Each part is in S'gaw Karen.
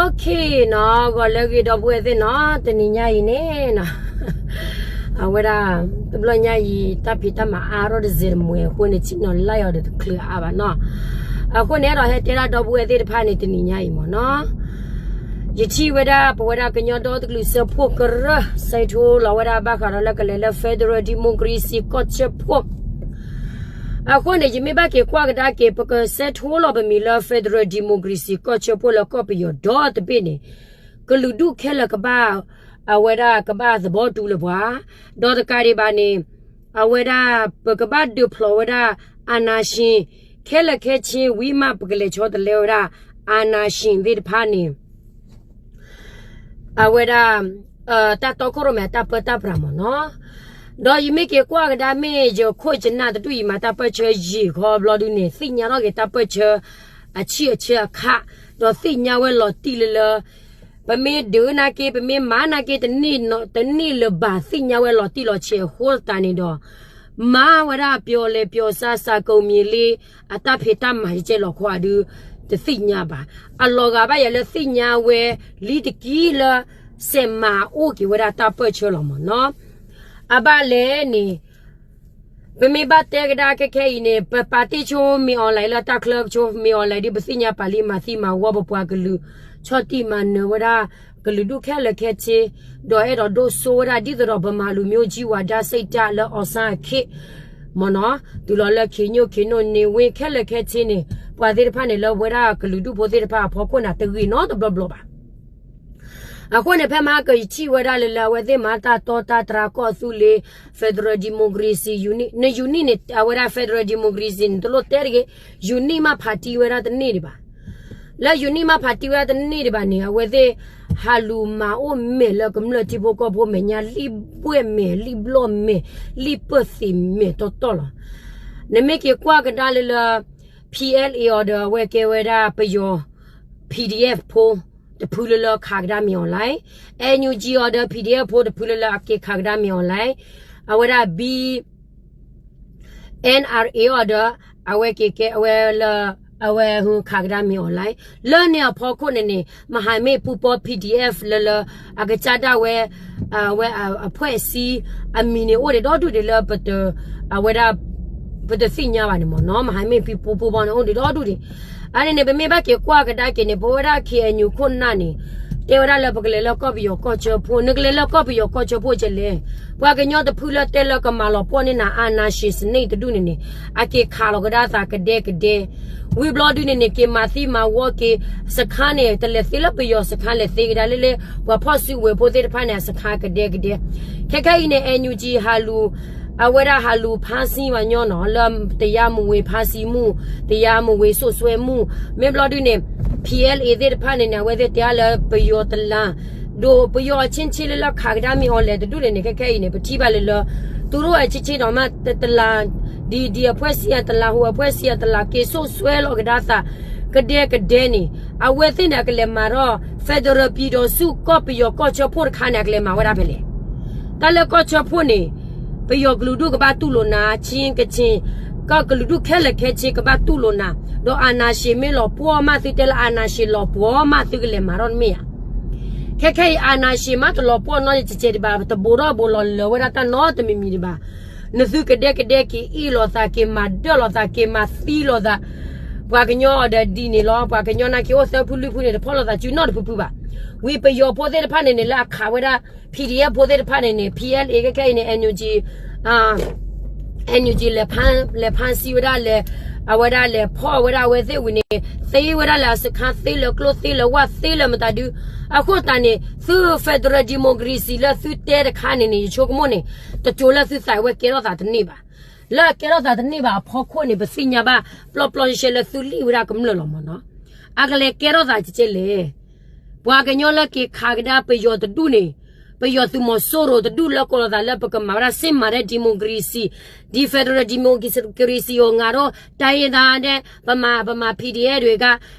Okay နီၤ, ဂီၤလၢအဂ့ၤ ဒီပုၢ်ဝဲၢ်သ့ၣ်နီၤ, တနံၤညါအံၤန့ၣ်နီၤ, အဝဲဒၣ် တဘျီညါအံၤ တၢ်ဖံးတၢ်မၤအါထီၣ်တစဲးတမှဲၤအဃိန့ၣ် ဆ့ၣ်နီၤလါအီၤဒီးတချုးအါဘၣ်နီၤ. အဃိန့ၣ် အဲၣ်ဒိးဟဲတဲဒၣ်ဒီပုၢ်ဝဲၢ်သ့ၣ်တဖၣ်န့ၣ် တနံၤညါအံၤမ့ၢ်နီၤ, ယထံၣ်ဝဲဒၣ် ပဝဲဒၣ်ကညီဒီတကလုာ်စၢဖှိၣ်ကရၢ စဲးထီၣ်လီၤဝဲဒၣ်ဘၣ်ဃးဒီးလၢကလဲၤလၢ Federal Democracy ကီၢ်ဆၢဖှိၣ် အဃိန့ၣ် ယမ့ၢ်ဘၣ်က့ၤကွၢ်ကဒါက့ၤ ပကစဲးထီၣ်လီၤပမံၤလၢ Federal Democracy ကီၢ်ဆၢဖှိၣ်လၢကီၢ်ပယီၤဒီတဘ့ၣ်န့ၣ် ကလုာ်ဒူၣ်ခဲလၢာ်ကဘၣ် အဝဲဒၣ်ကဘၣ်သဘီတူလၢပှၤ, ဒီးတကးဒံးဘၣ်န့ၣ် အဝဲဒၣ် ပကဘၣ်ဒုးဖျိးဝဲဒၣ် အာဏာရှင် ခဲလၢာ်ခဲဆ့ဝံၤမး ပကလဲၤဆီတလဲဝဲဒၣ် အာဏာရှင် သ့ၣ်တဖၣ်န့ၣ် အဝဲဒၣ် တၢ်တီခိၣ်ရိၣ်မဲတၢ်ပၢတၢ်ပြးမ့ၢ်နီၤ. ဒီးယမ့ၢ်က့ၤကွၢ်ကဒါမ့ၢ် ယခိၣ်ယနၢ်တဒူၣ်အံၤမၤတၢ်ပၢၢ်ဆၢယံာ်ဃီဘျီဒုန့ၣ် သ့ၣ်ညါထီၣ်က့ၤတၢ်ပၢၢ်ဆၢ အဆံၣ်အဆၢအခါ, ဒီးသ့ၣ်ညါဝဲလီၤတံၢ်လၢလၢ ပမ့ၢ်ဒုးနာ်က့ ပမ့ၢ်မၤနာ်က့ တန့ၢ်လၢၤဘၣ် သ့ၣ်ညါဝဲလီၤတံၢ်လီၤဆဲးအဃိသတးန့ၣ်ဒီး မၤဝဲဒၣ်ပျီလဲၤပျီစါ စးကိးမံၤလ့ အတၢ်ဖံးတၢ်မၤယကဲလီၤခီဒု တသ့ၣ်ညါဘၣ်. အလီၤဂာ်ဘၣ်ယၤလၢသ့ၣ်ညါဝဲ လံတကံလၢ စဲးမၤအိၣ်က့ၤဝဲဒၣ်တၢ်ပၢၢ်ဆၢလီၤမ့ၢ်နီၤ. အဘၣ်လဲၣ်န့ၣ် ပမ့ၢ်ဘၣ်တဲကဒါခဲခဲအံၤန့ၣ် ပပာ်တ့ၢ်ဆိမ့ၢ် online လၢတၢ်ချၢဆိမ့ၢ် online ဒ်ပသ့ၣ်ညါပာ်လံ မၤသံမၤဝီပပှၤကလုာ် ဆီၣ်တံၢ်မၤနၢၤဝဲဒၣ် ကလုာ်ဒူၣ်ခဲလၢာ်ခဲဆ့ ဒီးအဲၣ်ဒိးဒိၣ်စိဝဲဒၣ် ဒ်သိးဒီး ဗမာလူမျိုးကြီးဝါဒစိတ်ဓာတ် လၢ အောင်ဆန်း အခ့ မ့ၢ်နီၤ, တုၤလီၤလၢ ခေညိၣ်ခေနိၣ် နေဝင်း ခဲလၢာ်ခဲဆ့န့ၣ် ပှၤသ့ၣ်တဖၣ်န့ၣ် လၢဝဲဒၣ်ကလုာ်ဒူၣ်ဖိသ့ၣ်တဖၣ်အဖီခိၣ်န့ၣ် တဂ့ၤနီတဘျီဘျီဘၣ်. အဃိန့ၣ် ဖဲမဟါကယထံၣ်ဝဲဒၣ်လၢလၢ အဝဲသ့ၣ်မၤတၢ်တီတၢ်တြးကီၢ်သူလ့ၤ Federal Democracy Unit န unit န့ၣ် အဝဲဒၣ် Federal Democracy န့ၣ် တလိၣ်တဲတဂ့ၤ, unit မ့ၢ်ဖးတံၢ်ဝဲဒၣ်တန့ၢ်ဒံးဘၣ်. လၢ unit မ့ၢ်ဖးတံၢ်ဝဲဒၣ်တန့ၢ်ဒံးဘၣ်န့ၣ် အဝဲသ့ၣ် ဟးလူၤမၤအိၣ်မဲာ်လၢကမျၢၢ်ထံဖိကီၢ်ဖိမဲာ်ညါ လံၣ်ဘှဲၣ်မဲာ် လံၣ်ဘျီၣ်မဲာ် လံၣ်ပၢၢ်သံးမဲာ်တီတီလီၤ. နမ့ၢ်က့ၤကွၢ်ကဒါလၢလၢ PLA အီၤဒီး အဝဲကဲဝဲဒၣ်ပယီၤ PDF ဖိ တဖုလၢလၢခးကဒါမ့ၢ် online, NUG အီၤဒီး PDF ဖိတဖုလၢလၢအက့ၤခးကဒါမ့ၢ် online, အဝဲဒၣ် BNRA အီၤဒီး အဝဲက့ၤကဲဝဲလၢ အဝဲဟူခးကဒါမ့ၢ် online လၢန့ၣ်အဖီခိၣ်န့ၣ်န့ၣ် မဟာမိတ်ပူပေါင်း PDF လၢလၢ အကစၢ်ဒၣ်ဝဲ အဝဲအဖွဲ့အစည်း အမံၤန့ၣ်အိၣ်ဒံးဒီဒူၣ်ဒံးလၢပတ အဝဲဒၣ် ပတသ့ၣ်ညါဘၣ်န့ၣ်မ့ၢ်နီၤ မဟာမိတ်ပူပေါင်းန့ၣ် အိၣ်ဒံးဒီဒူၣ်ဒံး. အန့ၣ်န့ၣ် ပမ့ၢ်ဘၣ်က့ၤကွၢ်ကဒါက့ၤန့ၣ် ပဝဲဒၣ် KNU ခိၣ်နၢ်န့ၣ် တဲဝဲဒၣ်လၢပကလဲၤလၢကီၢ်ပယီၤကီၢ်ဆၢဖိ နကလဲၤလၢကီၢ်ပယီၤကီၢ်ဆၢဖိကလဲၣ်. ပှၤကညီတဖုလၢတဲလၢကမၤလီၤပှီၢ်န့ၢ်နၤ အာဏာရှင်စနစ် တဒူၣ်န့ၣ်န့ၣ် အက့ၤခးလီၤကဒါသးကဒဲကဒဲ ဝံၤဘျီဒုန့ၣ်န့ၣ် က့ၤမၤသံမၤဝီက့ၤ စခါန့ၣ် တလဲၤသ့လၢပယီၤစခါ လဲၤသ့ကဒါလၢလၢ ပှၤဖီၣ်စုကဝဲၤဖိသ့ၣ်တဖၣ်န့ၣ် အစခါကဒဲကဒဲ. ခဲခဲအံၤန့ၣ် NUG ဟးလူၤ အဝဲဒၣ်ဟးလူၤဖါစံမၤညီနီၤ လၢ တရားမဝင် ဖမ်းဆီးမှု တရားမဝင် စွပ်စွဲမှု မ့ၢ်ဘျီဒုန့ၣ် PLA သ့ၣ်တဖၣ်န့ၣ်န့ၣ် အဝဲသ့ၣ်တဲလၢပယီၤတလး ဒီးပယီၤအချင်းချင်းလၢလၢခးကဒါမ့ၢ် online တဒူၣ်န့ၣ်န့ၣ် ခဲခဲအံၤန့ၣ် ပထံၣ်ဘၣ်လၢလၢ သူတို့အချင်းချင်းဒီးမ့ၢ်တလး ဒီဒီအဖွဲ့အစည်းအတလး ဟိုအဖွဲ့အစည်းအတလး က့ၤစွပ်စွဲလီၤကဒါသး ကဒဲကဒဲန့ၣ် အဝဲသ့ၣ်န့ၣ် အကလဲၤမၤထီၣ် federal ပြည်ထောင်စု ကီၢ်ပယီၤကီၢ်ဆၢဖိတခါန့ၣ် အကလဲၤမၤဝဲဒၣ်ဖဲလဲၣ်. တၢ်လၢကီၢ်ဆၢဖိန့ၣ် ပယီၤကလုာ်ဒူၣ်ကဘၣ်တူၢ်လိာ်နၤ ချင်းကချင် ကီၢ်ကလုာ်ဒူၣ်ခဲလၢာ်ခဲဆ့ကဘၣ်တူၢ်လိာ်နၤ ဒီးအာဏာရှင်မ့ၢ်လီၤပှီၢ်မး သုတဲလၢအာဏာရှင်လီၤပှီၢ်မး သုကလဲၤမၤထီၣ်တမ့ၢ်ဧါ. ခဲခဲအံၤ အာဏာရှင်မးတလီၤပှီၢ်နီတစဲးစဲးဒံးဘၣ် တဘိးထီၣ်ဘိးလီၤလၢာ်ဝဲဒၣ်တၢ်နီတမံၤမံၤဒံးဘၣ်. နသုကဒဲကဒဲက့ၤအ့ၣ်လိာ်သး က့ၤမၤဒၢၣ်လိာ်သး က့ၤမၤသံလိာ်သး ပှၤကညီအီၤဒီးဒ်န့ၣ်လီၤ. ပှၤကညီနာ်က့ၤအိၣ်သၢဖုလွံၢ်ဖုန့ၣ် တဖီၣ်လိာ်သးစုနီတဖုဖုဘၣ်. ဝံၤပယီၤဖိသ့ၣ်တဖၣ်န့ၣ်န့ၣ် လၢအခးဝဲဒၣ် PDF ဖိသ့ၣ်တဖၣ်န့ၣ်န့ၣ် PLA ခဲခဲအံၤန့ၣ် NUG NUG လဲၤဖမ်း လဲၤဖမ်းဆံးဝဲဒၣ်လဲၤ အဝဲဒၣ်လဲၤဖီၣ်ဝဲဒၣ်အဝဲသ့ၣ်ဝံၤန့ၣ် သ့ဝဲဒၣ်လၢအစခါ သ့လၢကျိ သ့လၢဝၣ် သ့လၢမတၤဒု အဃိသတးန့ၣ် သု federal democracy လၢသုတဲတခါန့ၣ်န့ၣ် ယဆိကမိၣ်န့ၣ် တစိၤလၢသုသးဝဲကဲထီၣ်သးတန့ၢ်ဘၣ်. လၢအကဲထီၣ်သးတန့ၢ်ဘၣ်အဖီခိၣ်န့ၣ် ပသ့ၣ်ညါဘၣ် ပျီပျီရှဲရှဲလၢသုလံၣ်ဝဲဒၣ်ကမျၢၢ်လီၤမ့ၢ်နီၤ. အကလဲၤကဲထီၣ်သးကကဲလဲၣ် ပှၤကညီလၢက့ၤခးကဒါပယီၤတဒူၣ်န့ၣ် ပယီၤသုးမီၤစိရိၤတဒူၣ်လၢကိးလီၤသးလၢပကမၤဝဲဒၣ် စစ်မှန်တဲ့ ဒီမိုကရေစီ ဒီ federal democracy အိၣ် ငါတို့တိုင်းရင်းသားနဲ့ ဗမာ ဗမာ PDF တွေက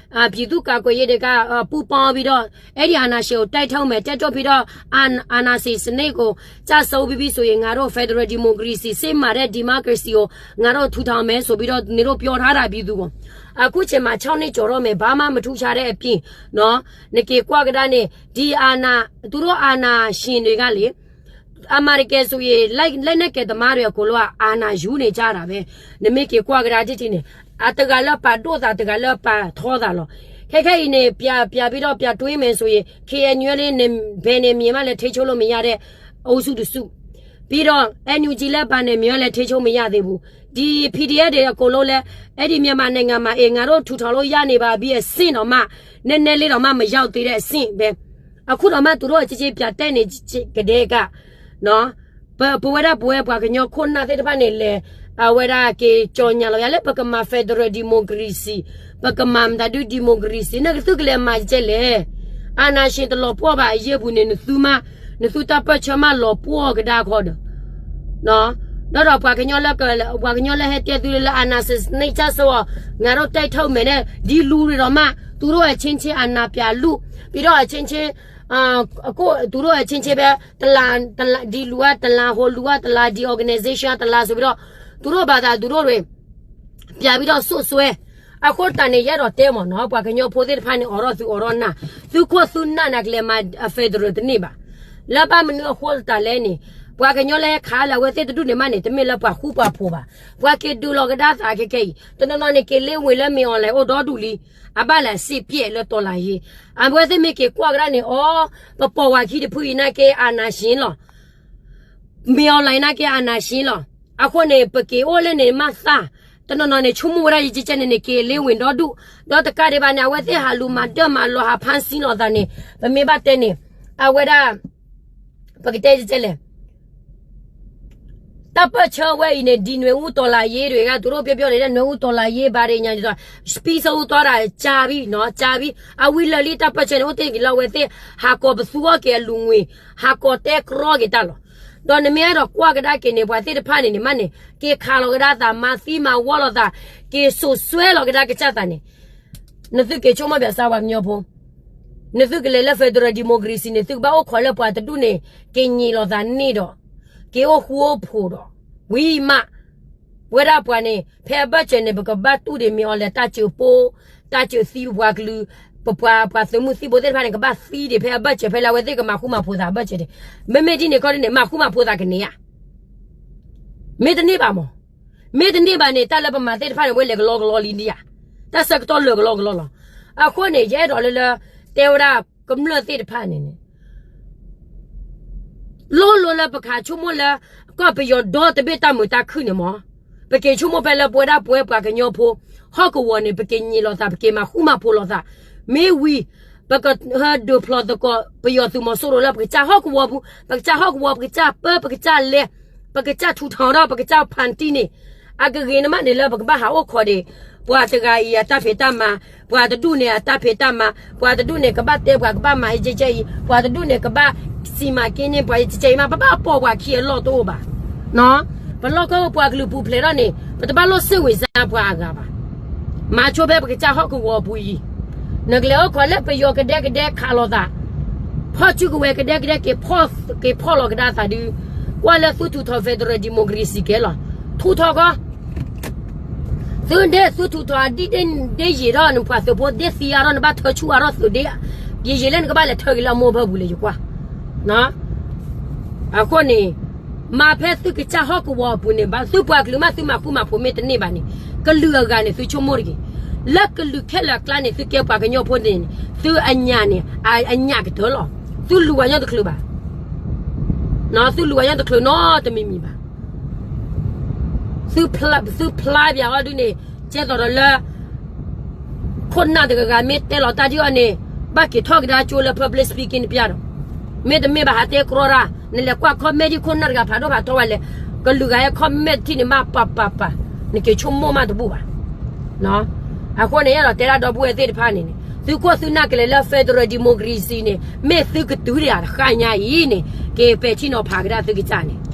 ပြည်သူ့ကာကွယ်ရေးတွေက ပူးပေါင်းပြီးတော့ အဲဒီအာဏာရှင်ကိုတိုက်ထုတ်မယ် တိုက်ထုတ်ပြီးတော့ အာဏာရှင်စနစ်ကို ကျဆုံးပြီးပြီဆိုရင် ငါတို့ federal democracy စစ်မှန်တဲ့ democracy ကို ငါတို့ထူထောင်မယ်ဆိုပြီးတော့ နင်တို့ပြောထားတာ ပြည်သူကို အခုချိန်မှာ ခြောက်နှစ်ကျော်တော့မယ် ဘာမှမထူးခြားတဲ့အပြင်နော် နက့ၤကွၢ်ကဒါန့ၣ် ဒီအာဏာ သူတို့အာဏာရှင်တွေကလေ အမှန်တကယ်ဆိုရင် လက်လက်နက်ကိုင်သမားတွေအကုန်လုံးက အာဏာယူနေကြတာပဲ နမ့ၢ်က့ၤကွၢ်ကဒါတထံၣ်န့ၣ် အတဂၤလၢပာ်ဒိၣ်သး တဂၤလၢပာ်ထီသးလီၤ ခဲခဲအံၤန့ၣ် ပြပြပြီးတော့ ပြတွေးမယ်ဆိုရင် KNU လည်း ဘယ်နယ်မြေမှလည်း ထိန်းချုပ်လို့မရတဲ့ အုပ်စုတစ်စု ပြီးတော့ NUG လည်း ဘာနယ်မြေမှလည်း ထိန်းချုပ်မရသေးဘူး ဒီ PDF တွေအကုန်လုံးလည်း အဲ့ဒီမြန်မာနိုင်ငံမှာ အေး ငါတို့ထူထောင်လို့ရနေပါပြီ အဆင့်တောင်မှ နည်းနည်းလေးတောင်မှ မရောက်သေးတဲ့အဆင့်ပဲ အခုတောင်မှ သူတို့အချင်းချင်း ပြတ်တက်နေကတည်းက နော် ပ ပဝဲဒၣ်ပဝဲပှၤကညီခိၣ်နၢ်သ့ၣ်တဖၣ်န့ၣ်လဲၤ အဝဲဒၣ်က့ၤကြော်ညာလီၤယၤလၢ ပကမၤ federal democracy ပကမၤမတၤဒု democracy နကသုကလဲၤမၤကဲလဲၣ် အာဏာရှင်တလီၤပှီၢ်ဘၣ်အယဲၢ်ပူၤန့ၣ် နသုမး နသုတၢ်ပၢၢ်ဆၢမးလီၤပှီၢ်ကဒါခီဒီး ဒီးဒီးပှၤကညီလၢက ပှၤကညီလၢဟဲတဲသုလၢ အာဏာရှင် နှိပ်စက်ဆိုး ငါတို့တိုက်ထုတ်မယ်နဲ့ ဒီလူတွေတောင်မှ သူတို့အချင်းချင်း အာဏာပြလူ ပြီးတော့အချင်းချင်း အခု သူတို့အချင်းချင်းပဲ တလန် တလန် ဒီလူကတလန် ဟိုလူကတလန် ဒီ organization တလန်ဆိုပြီးတော့ သူတို့ဘာသာသူတို့တွေ ပြပြီးတော့စွပ်စွဲ အဃိတၢ်န့ၣ် ယအဲၣ်ဒိးတဲမ့ၢ်နီၤ ပှၤကညီဖိသ့ၣ်တဖၣ်န့ၣ် အိးထီၣ်သုအိးထီၣ်နၢ် သုခိၣ်သုနၢ်န့ၣ် ကလဲၤမၤ federal တန့ၢ်ဘၣ် လၢဘၣ်မနုၤအဃိတၢ်လဲၣ်န့ၣ် ပှၤကညီလၢဟဲခးလၢအဝဲသ့ၣ်တဒူၣ်န့ၣ်မးန့ၣ် တမ့ၢ်လၢပှၤဃူပှၤဖိးဘၣ် ပှၤက့ၤဒုးလီၤကဒါသးခဲခဲအံၤ တနီၤနီၤန့ၣ် က့ၤလ့ဝ့ၤလၢမ့ၢ် online အိၣ်ဒီဒူၣ်လံ အဘၣ်လဲၤစံးပျဲၢ်လၢ တော်လှန်ရေး အဝဲသ့ၣ်မ့ၢ်က့ၤကွၢ်ကဒါန့ၣ် အိ ပပိာ်ဝဲခံတဖုအံၤနာ်က့ အာဏာရှင်လီၤ မ့ၢ် online နာ်က့ အာဏာရှင်လီၤ အဃိန့ၣ် ပက့ၤအိၣ်လၢန့ၣ်မးသၣ် တနီၤနီၤန့ၣ် ဆိကမိၣ်ဝဲဒၣ်ယကဲကဲန့ၣ်န့ၣ် က့ၤလ့ဝ့ၤဒီဒူၣ် ဒီးတကးဒံးဘၣ်န့ၣ် အဝဲသ့ၣ်ဟးလူၤမၤဒၢၣ်မၤလီၤ ဟးဖမ်းဆီးလိာ်သးန့ၣ် ပမ့ၢ်ဘၣ်တဲန့ၣ် အဝဲဒၣ် ပကတဲယကဲလဲၣ် တၢ်ပၢၢ်ဆၢဝဲအံၤန့ၣ် ဒီနွေဦးတော်လှန်ရေးတွေက သူတို့ပြောပြောနေတဲ့ နွေဦးတော်လှန်ရေး ဘာတွေညာတွေ ပြီးဆုံးသွားတာ ကြာပြီနော် ကြာပြီ အဝံၤလၢာ်လံ တၢ်ပၢၢ်ဆၢန့ၣ် အိၣ်တ့ၢ်က့ၤလၢအဝဲသ့ၣ် ဟးကိးပသူအီၤက့ၤအလူၤငွေ ဟးကိးတဲကြီက့ၤတၢ်လီၤ ဒီးနမ့ၢ်အဲၣ်ဒိးကွၢ်ကဒါက့ၤန့ၣ် ပှၤသ့ၣ်တဖၣ်န့ၣ်န့ၣ် မးန့ၣ် က့ၤခးလီၤကဒါသး မၤသံမၤဝီလီၤသး က့ၤစိာ်စွဲလီၤကဒါကစၢ်သးန့ၣ် နသုက့ၤဆိကမိၣ်ဘၣ်စၢ်ပှၤကညီဖိ နသုကလဲၤလၢ federal democracy န့ၣ် သုကဘၣ်အိၣ်ခိးလၢပှၤတဒူၣ်န့ၣ် က့ၤညံးလိာ်သးန့ၢ်ဒီး က့ၤအိၣ်ဃူအိၣ်ဖိးဒီး ဝံၤမး ဝဲဒၣ်ပှၤန့ၣ် ဖဲအဘၢၣ်စၢၤန့ၣ် ပကဘၣ်တူၢ်ဒံးမ့ၢ်အီၤလဲၤတၢ်စၢၤပိ တၢ်စၢၤသံပပှၤကလုာ် ပပှၤ ပှၤသုးမုၢ်သံဘိသ့ၣ်တဖၣ်န့ၣ် ကဘၣ်သံဒံးဖဲအဘၢၣ်စၢၤဖဲလၢအဝဲသ့ၣ်ကမၤဃူမၤဖိးသးအဘၢၣ်စၢၤဒံး မ့မ့ၢ်ဒ်န့ၣ်ခီဒ်န့ၣ် မၤဃူမၤဖိးသးကန့ၢ်ဧါ မ့ၢ်တန့ၢ်ဘၣ်မး မ့ၢ်တန့ၢ်ဘၣ်န့ၣ် တၢ်လၢပမၤသ့ၣ်တဖၣ်န့ၣ် ဝဲလဲၤကလီကလီလံဒံးဧါ တၢ်ဆၢကတီၢ်လၢာ်ကလီကလီလီၤ အဃိန့ၣ် ယအဲၣ်ဒိးလၢလၢ တဲဝဲဒၣ်ကမျၢၢ်သ့ၣ်တဖၣ်န့ၣ်န့ၣ် လိၣ်လိၣ်လၢပကဟးဆိကမိၣ်လၢ ကီၢ်ပယီၤဒီတဘ့ၣ်တၢ်မုာ်တၢ်ခုၣ်န့ၣ်မး ပက့ၤဆိကမိၣ်ဖဲလၢပဝဲဒၣ်ပဝဲပှၤကညီဖိ ဟီၣ်ကဝီၤန့ၣ် ပက့ၤညံးလိာ်သး ပက့ၤမၤဃူမၤဖိးလိာ်သး မ့ၢ်ဝံၤ ပကဟဲဒုးဖျိးသကိး ပယီၤသုးမီၤစိရိၤလၢပကစၢ်ဟီၣ်ကဝီၤပူၤ ပကစၢ်ဟီၣ်ကဝီၤ ပကစၢ်ပၢ ပကစၢ်လဲၤ ပကစၢ်ထူးထီၣ်ဒီး ပကစၢ်ဖၣ်တံၢ်န့ၣ် အကဂ့ၤန့ၣ်မးန့ၣ်လၢပကဘၣ်ဟးအိၣ်ခိးဒံး ပှၤတဂၤအံၤအတၢ်ဖံးတၢ်မၤ ပှၤတဒူၣ်န့ၣ်အတၢ်ဖံးတၢ်မၤ ပှၤတဒူၣ်န့ၣ် ကဘၣ်တဲပှၤကဘၣ်မၤ ယကဲကဲအံၤ ပှၤတဒူၣ်န့ၣ် ကဘၣ်စံးမၤက့န့ၢ်ပှၤ ယကဲကဲအံၤမး ပဘၣ်ပိာ်ပှၤခံအလီၢ်တအိၣ်ဘၣ် ပလီၢ်ကီၢ်ပှၤကလုာ်ပူၤဖျဲးထီၣ်န့ၣ် ပတဘၣ်လိၣ်စိတ်ဝင်စားပှၤအဂၤဘၣ် မၤဆိဖဲပကစၢ်ဟီၣ်ကဝီၤပူၤအံၤ နကလဲၤအိၣ်ခိးလၢပယီၤကဒဲကဒဲခးလိာ်သး ဖီၣ်စုကဝဲၤကဒဲကဒဲ က့ၤဖီၣ်လီၤကဒါသးဒုး ကွၢ်လၢသုထူးထီၣ် federal democracy ကဲလီၤ ထူးထီၣ်ကီး သုဒ့သုထူးထီၣ်အဒံၣ်ဒ့ယံာ်ထီၣ် နပှၤသုးဖိဒ့သံအါထီၣ် နဘၣ်ထၢဆူၣ်အါထီၣ်သုးဒ့ ယံာ်ယံာ်လၢနကဘၣ်လဲၤထၢက့ၤလၢအမိၢ်ဖၢပူၤလဲၣ် ယကွၢ် အဃိန့ၣ် မၤဖဲသုကစၢ်ဟီၣ်ကဝီၤအပူၤန့ၣ် ဘၣ်သုပှၤကလုာ်မး သုမၤဃူမၤဖိးမ့ၢ်တန့ၢ်ဘၣ်န့ၣ် ကလုာ်အဂၤန့ၣ် သုဆိကမိၣ်တဂ့ၤ လၢကလုာ်ခဲလၢာ်အကျါန့ၣ် သုကဲပှၤကညီဖိန့ၣ် သုအညၣ်န့ၣ် အညၣ်ကတၢၢ်လီၤ သုလူၤဝဲညီတချုးဘၣ် သုလူၤဝဲညီတချုးနီတမံၤမံၤဘၣ် သုဖျါ သုဖျါပၠးအီၤဒုးန့ၣ် ကဲသိးဒီးလၢ ခိၣ်နၢ်တဂၤဂၤမ့ၢ်တဲလီၤတၢ်ဒ်အီၤန့ၣ် ဘၣ်က့ၤထီၣ်ကဒါကၠိလၢ public speaking တပျၢ်ဒီး မ့တမ့ၢ်ဘၣ်ဟးတဲကြီတၢ် နလဲၤကွၢ် comment ဒ်ခိၣ်နၢ်တဂၤဖးဒိၣ်ဖးထီဝဲလဲၣ် ကလုာ်ဂၤဟဲ comment တထံၣ်န့ၣ်မးပာ်ပာ်ပာ် နက့ၤဆိကမိၣ်မးတဘူၣ်ဘၣ် အဃိန့ၣ် အဲၣ်ဒိးတဲဒၣ်ဒီပုၢ်ဝဲၢ်သ့ၣ်တဖၣ်န့ၣ်န့ၣ် သုခိၣ်သုနၢ်ကလဲၤလၢ federal democracy န့ၣ် မ့ၢ်သုကတုၤတဂၤတဃၣ်ညါအံၤန့ၣ် က့ၤပဲာ်ထံနီၤဖးကဒါသုကစၢ်န့ၣ်